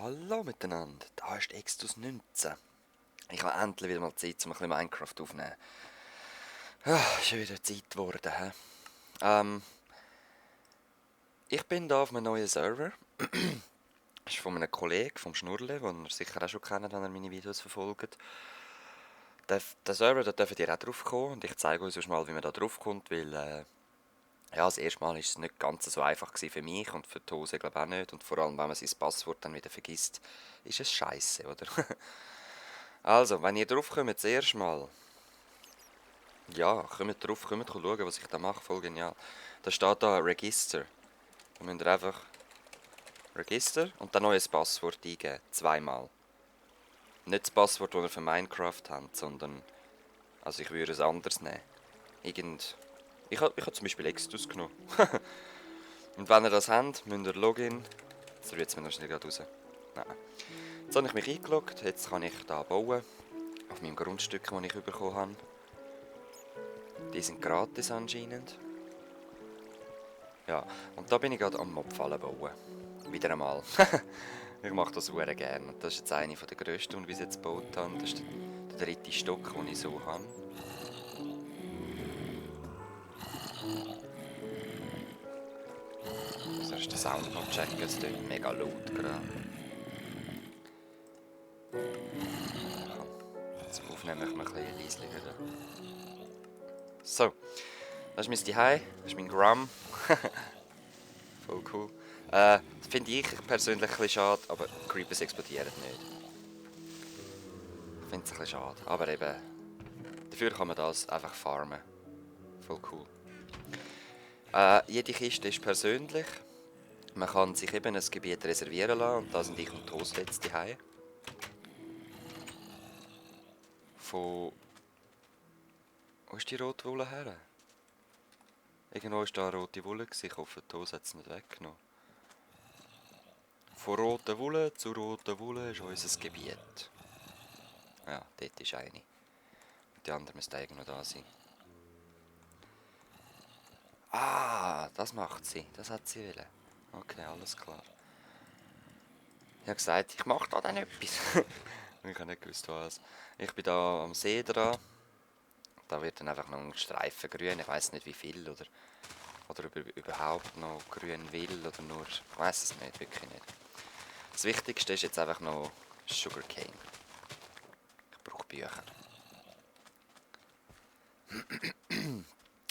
Hallo miteinander, da ist Extus 19. Ich habe endlich wieder mal Zeit, um ein bisschen Minecraft aufzunehmen. Ist schon wieder Zeit geworden. He? Ich bin hier auf einem neuen Server. Das ist von einem Kollegen, vom Schnurle, den ihr sicher auch schon kennt, wenn ihr meine Videos verfolgt. Der Server, da dürft ihr auch drauf kommen und ich zeige euch sonst mal, wie man da drauf kommt, weil ja, das erste Mal war es nicht ganz so einfach für mich und für die Hose glaube ich auch nicht. Und vor allem, wenn man sein Passwort dann wieder vergisst, ist es scheiße, oder? Also, wenn ihr drauf kommt, das erste Mal, ja, kommt drauf, kommt schauen, was ich da mache, voll genial. Da steht da Register. Da müsst ihr einfach Register und dann neues Passwort eingeben, zweimal. Nicht das Passwort, das ihr für Minecraft habt, sondern, also ich würde es anders nehmen. Ich hab zum Beispiel Extus genommen. Und wenn ihr das habt, müsst ihr Login, so wird es mir noch schnell gerade raus. Nein. Jetzt habe ich mich eingeloggt, jetzt kann ich hier bauen, auf meinem Grundstück, das ich bekommen habe. Die sind gratis anscheinend. Ja, und da bin ich gerade am Mobfallen bauen. Wieder einmal. Ich mache das sehr gerne. Das ist jetzt eine der grössten, die ich bis jetzt gebaut habe. Das ist der dritte Stock, den ich so habe. Also ist der Sound noch checken, es klingt mega laut gerade. Zum Aufnehmen möchte ich ein bisschen leiser reden. So, das ist mein Zuhause, das ist mein Gram. Voll cool. Das finde ich persönlich ein bisschen schade, aber Creepers explodieren nicht. Ich finde es ein bisschen schade, aber eben, dafür kann man das einfach farmen. Voll cool. Jede Kiste ist persönlich. Man kann sich eben ein Gebiet reservieren lassen und da sind ich und Toast jetzt daheim. Von... Wo ist die rote Wolle her? Irgendwo war da eine rote Wolle, ich hoffe, Toast hat es nicht weggenommen. Von roter Wolle zu roter Wolle ist unser Gebiet. Ja, dort ist eine. Die andere müsste irgendwo da sein. Ah, das macht sie. Das hat sie wollen. Okay, alles klar. Ich habe gesagt, ich mache da dann etwas. Ich habe nicht gewusst, was. Ich bin da am See dran. Da wird dann einfach noch ein Streifen grün. Ich weiß nicht wie viel oder ob überhaupt noch grün will oder nur. Ich weiß es nicht, wirklich nicht. Das Wichtigste ist jetzt einfach noch Sugarcane. Ich brauche Bücher.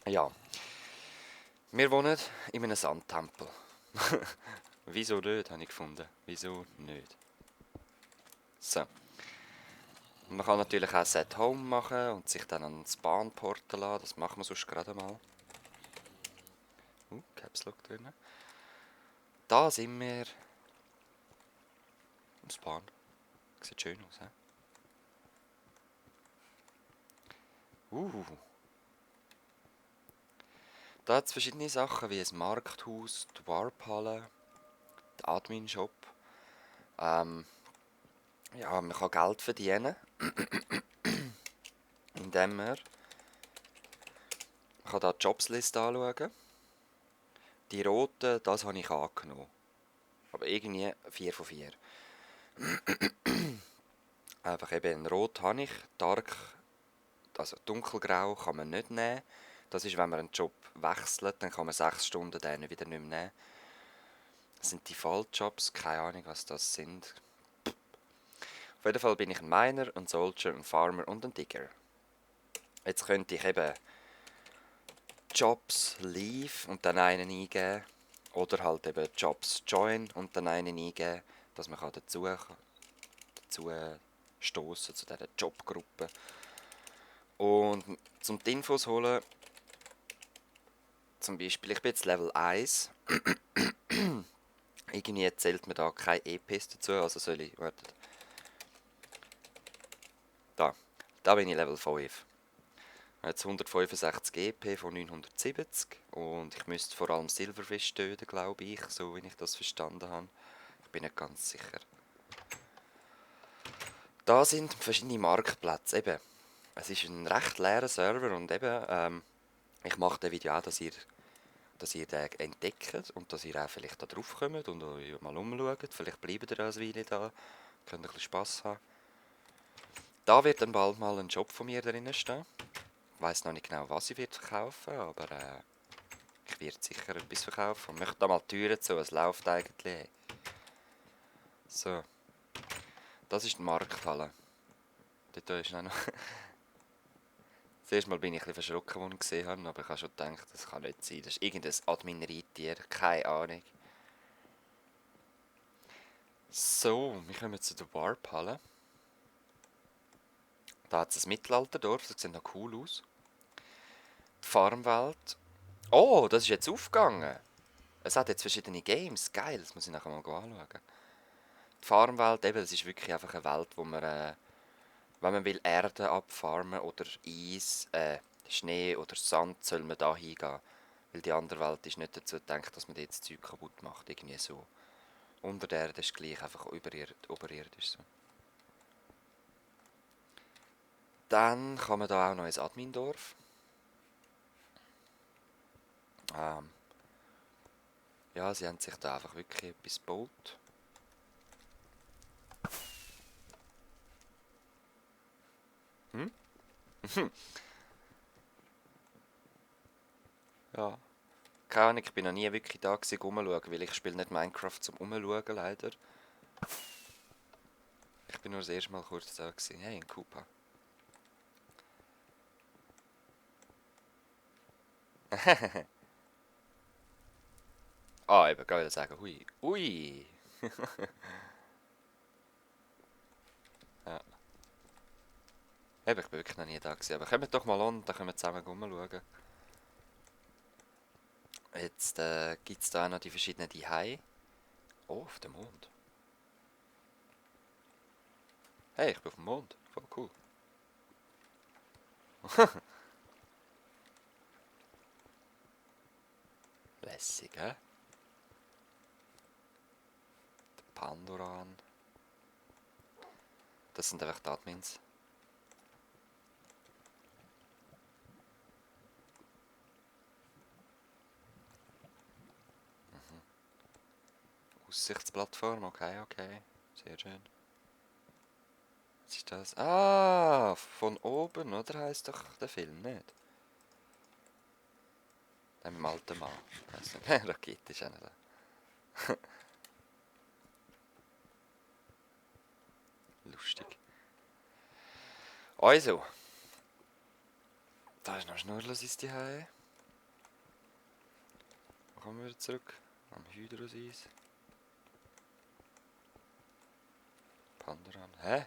Ja. Wir wohnen in einem Sandtempel. Wieso nicht, habe ich gefunden. Wieso nicht? So. Man kann natürlich auch Set Home machen und sich dann ans Bahn porten lassen. Das machen wir sonst gerade mal. Caps Lock drin. Da sind wir am Spawn. Sieht schön aus, he? Da hat es verschiedene Sachen wie ein Markthaus, die Warphalle, der Admin-Shop. Ja, man kann Geld verdienen, indem man kann da die Jobsliste anschauen. Die roten, das habe ich angenommen. Aber irgendwie 4 von 4. Einfach eben rot habe ich, dark, also dunkelgrau kann man nicht nehmen. Das ist, wenn man einen Job wechselt, dann kann man 6 Stunden den wieder nicht mehr nehmen. Das sind die Falljobs, keine Ahnung was das sind. Auf jeden Fall bin ich ein Miner, ein Soldier, ein Farmer und ein Digger. Jetzt könnte ich eben Jobs Leave und dann einen eingeben. Oder halt eben Jobs Join und dann einen eingeben, dass man dazu stoßen zu dieser Jobgruppe. Und zum die Infos holen, zum Beispiel, ich bin jetzt Level 1. Irgendwie zählt mir da keine EPs dazu, also soll ich, wartet. Da bin ich Level 5. Jetzt 165 EP von 970 und ich müsste vor allem Silverfish töten, glaube ich, so wie ich das verstanden habe. Ich bin nicht ganz sicher. Da sind verschiedene Marktplätze, eben. Es ist ein recht leerer Server und eben, ich mache das Video auch, dass ihr dass ihr den entdeckt und dass ihr auch vielleicht da drauf kommt und euch mal umschaut. Vielleicht bleibt ihr auch eine Weile da, könnt ein bisschen Spass haben. Da wird dann bald mal ein Job von mir drin stehen. Ich weiss noch nicht genau, was ich wird verkaufen, aber ich werde sicher etwas verkaufen. Und möchte da mal die Türen zu, es läuft eigentlich. So, das ist die Markthalle. Dort ist auch noch... Zuerst mal bin ich ein bisschen verschrocken, als ich ihn gesehen habe, aber ich habe schon gedacht, das kann nicht sein. Das ist irgendein Admin-Reittier, keine Ahnung. So, wir kommen zu der Warphalle. Da hat es ein Mittelalterdorf, das sieht noch cool aus. Die Farmwelt. Oh, das ist jetzt aufgegangen. Es hat jetzt verschiedene Games, geil, das muss ich nachher mal anschauen. Die Farmwelt, eben, das ist wirklich einfach eine Welt, wo man, wenn man will Erde abfarmen oder Eis, Schnee oder Sand, soll man da hingehen. Weil die andere Welt ist nicht dazu gedacht, dass man dort das Zeug kaputt macht, irgendwie so. Unter der Erde ist gleich einfach oberirdisch so. Dann kann man da auch noch ins Admindorf. Ja, sie haben sich da einfach wirklich etwas gebaut. Hm? Ja. Keine Ahnung, ich bin noch nie wirklich da gewesen, rumschauen, weil ich spiele nicht Minecraft zum Umschauen, leider. Ich bin nur das erste Mal kurz da gewesen. Hey, ein Koopa. Ah, eben, kann ich sagen, hui. Ui! Ja. Eben, ich bin wirklich noch nie da gewesen. Aber kommt doch mal an, dann können wir zusammen rumschauen. Jetzt gibt es da auch noch die verschiedenen Dihei. Oh, auf dem Mond. Hey, ich bin auf dem Mond. Voll cool. Lässig, hä? Der Pandoran. Das sind einfach die Admins. Aussichtsplattform, okay, okay. Sehr schön. Was ist das? Ah, von oben, oder? Heisst doch der Film, nicht? Der mit dem alten Mann. Weiss nicht. Rakete ist auch nicht da. Lustig. Also, da ist noch Schnurrlos ins Zuhause. Wo kommen wir wieder zurück? Am Hydroseis. Pandoran. Hä?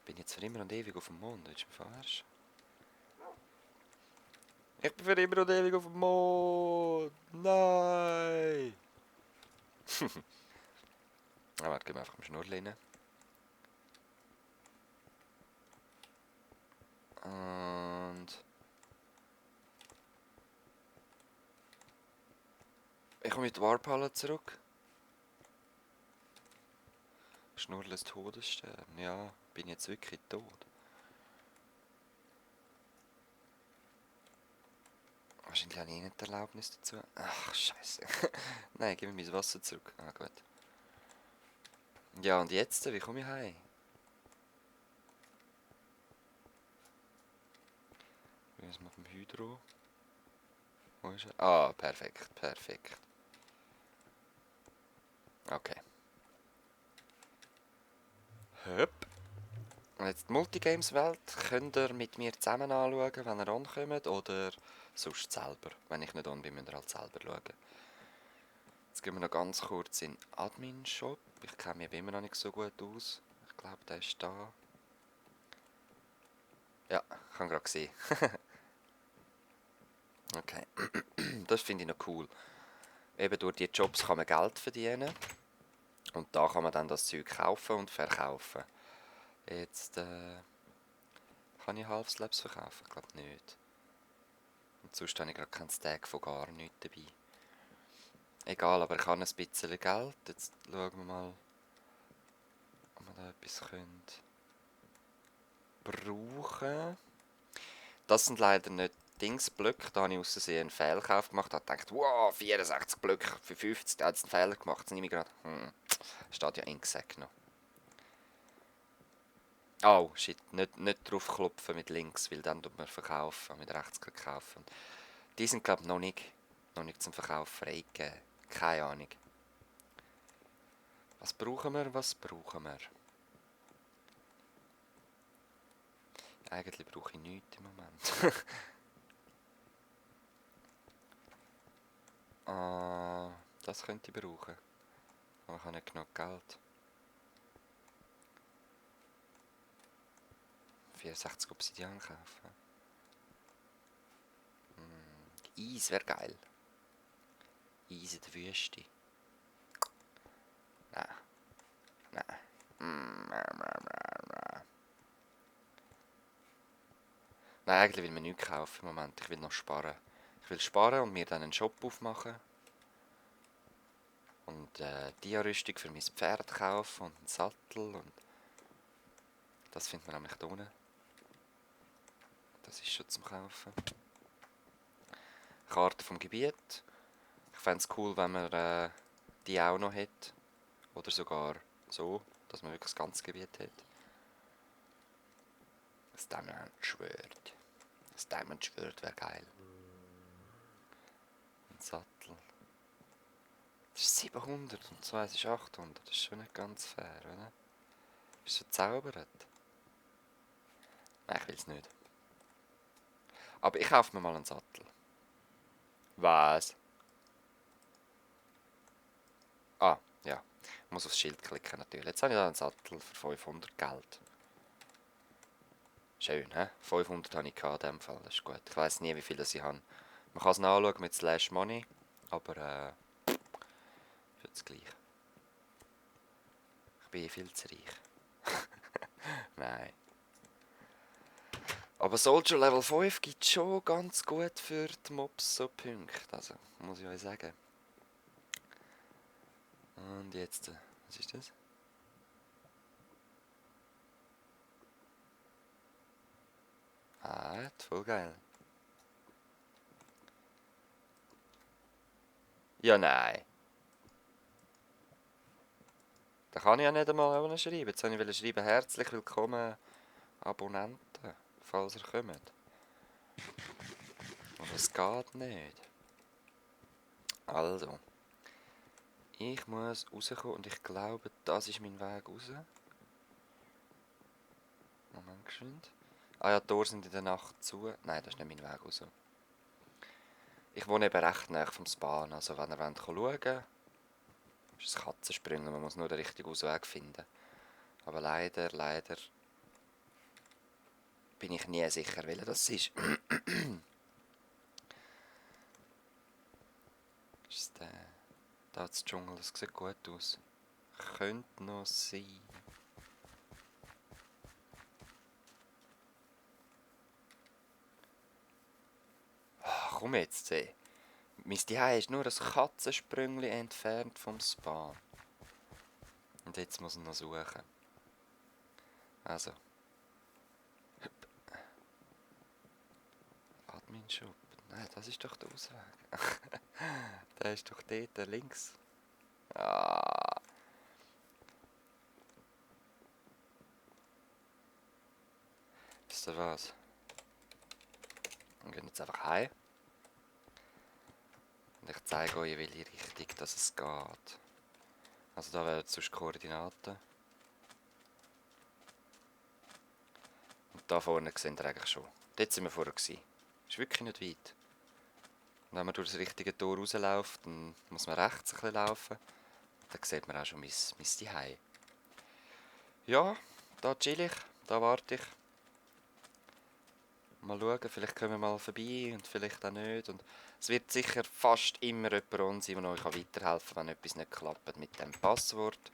Bin jetzt für immer und ewig auf dem Mond? Willst du mich verarschen? Ich bin für immer und ewig auf dem Mond! Nein! Ah, warte, gehen wir einfach am Schnurrl rein. Und... Ich komme mit Warphalle zurück. Schnurrles Todesstern. Ja, bin jetzt wirklich tot. Wahrscheinlich habe ich nicht die Erlaubnis dazu. Ach, scheiße. Nein, gib mir mein Wasser zurück. Ah, gut. Ja, und jetzt? Wie komme ich heim? Wie ist es mit dem Hydro? Wo ist er? Ah, perfekt, perfekt. Okay. Höp. Und jetzt die Multigames-Welt könnt ihr mit mir zusammen anschauen, wenn ihr ankommt, oder sonst selber. Wenn ich nicht an bin, müsst ihr halt selber schauen. Jetzt gehen wir noch ganz kurz in den Admin-Shop. Ich kenne mich immer noch nicht so gut aus. Ich glaube, der ist da. Ja, ich habe gerade gesehen. Okay. Das finde ich noch cool. Eben durch die Jobs kann man Geld verdienen. Und da kann man dann das Zeug kaufen und verkaufen. Jetzt kann ich Half Slabs verkaufen? Ich glaube nicht. Und sonst habe ich gerade keinen Stack von gar nichts dabei. Egal, aber ich habe ein bisschen Geld. Jetzt schauen wir mal, ob wir da etwas brauchen können. Das sind leider nicht Dingsblöcke, da habe ich aus Versehen einen Fehlkauf gemacht, habe gedacht, wow, 64 Blöcke für 50, da hat es einen Fehler gemacht, jetzt nehme ich gerade, steht ja Inksack noch. Oh, shit, nicht draufklopfen mit links, weil dann tut man verkaufen, mit rechts kaufen. Die sind, glaube ich, noch nicht zum Verkauf freigegeben. Keine Ahnung. Was brauchen wir, Eigentlich brauche ich nichts im Moment. Das könnte ich brauchen. Aber ich habe nicht genug Geld. 64 Obsidian kaufen. Eis wäre geil. Eis in der Wüste. Nein. Nein, eigentlich will ich mir nichts kaufen im Moment. Ich will noch sparen. Ich will sparen und mir dann einen Shop aufmachen. Und Dia-Rüstung für mein Pferd kaufen und einen Sattel. Und das findet man nämlich da unten. Das ist schon zum Kaufen. Karte vom Gebiet. Ich fände es cool, wenn man die auch noch hat. Oder sogar so, dass man wirklich das ganze Gebiet hat. Das Diamond-Schwert. Das Diamond-Schwert wäre geil. Ein Sattel. Das ist 700 und so eins ist 800. Das ist schon nicht ganz fair, oder? Ist so gezaubert. Nein, ich will es nicht. Aber ich kaufe mir mal einen Sattel. Was? Ah, ja. Ich muss aufs Schild klicken natürlich. Jetzt habe ich da einen Sattel für 500 Geld. Schön, hä? 500 habe ich in dem Fall, das ist gut. Ich weiss nie, wie viel das ich habe. Man kann es nachschauen mit Slash Money, aber ist jetzt gleich. Ich bin viel zu reich. Nein. Aber Soldier Level 5 gibt schon ganz gut für die Mobs so Punkte, also muss ich euch sagen. Und jetzt, was ist das? Ah, voll geil. Ja, nein. Da kann ich ja nicht einmal schreiben. Jetzt wollte ich schreiben, herzlich willkommen Abonnenten, falls ihr kommt. Aber es geht nicht. Also. Ich muss rauskommen und ich glaube, das ist mein Weg raus. Moment geschwind. Ah ja, die Tore sind in der Nacht zu. Nein, das ist nicht mein Weg raus. Ich wohne eben recht nahe vom Span, also wenn ihr schauen wollt, ist es Katzensprünge, man muss nur den richtigen Ausweg finden. Aber leider bin ich nie sicher, welcher das ist. Ist der... Da das Dschungel, das sieht gut aus. Könnte noch sein. Ach, komm jetzt, seh. Mein Zuhause ist nur ein Katzensprüngli entfernt vom Spa. Und jetzt muss ich noch suchen. Also. Admin-Shop. Nein, das ist doch der Ausweg. Der ist doch dort links. Ah. Wisst ihr was? Wir gehen jetzt einfach heim. Und ich zeige euch, in welche Richtung dass es geht. Also da wären sonst Koordinaten. Und da vorne seht ihr eigentlich schon. Dort sind wir vorher gewesen. Ist wirklich nicht weit. Und wenn man durch das richtige Tor rausläuft, dann muss man rechts ein bisschen laufen. Dann sieht man auch schon mein Zuhause. Ja, da chill ich, da warte ich. Mal schauen, vielleicht kommen wir mal vorbei und vielleicht auch nicht. Und es wird sicher fast immer jemand rund sein, der euch weiterhelfen kann, wenn etwas nicht klappt mit dem Passwort.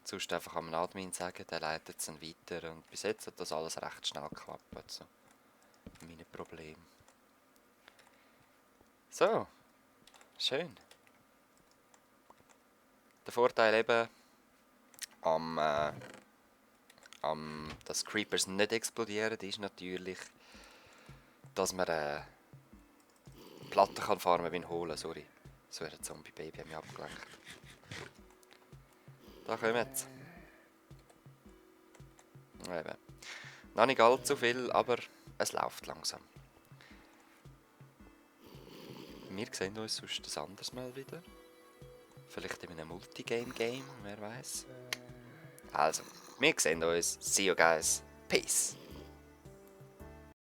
Sonst einfach am Admin sagen, der leitet es dann weiter. Und bis jetzt hat das alles recht schnell geklappt. Also, meine Probleme. So, schön. Der Vorteil eben dass Creepers nicht explodieren, ist natürlich, dass man Platten kann farmen wie ein Holen, sorry. So ein Zombie-Baby hat mich abgelenkt. Da kommen sie. Eben. Noch nicht allzu viel, aber es läuft langsam. Wir sehen uns sonst ein anderes Mal wieder. Vielleicht in einem Multigame-Game, wer weiß. Also, wir sehen uns. See you guys. Peace.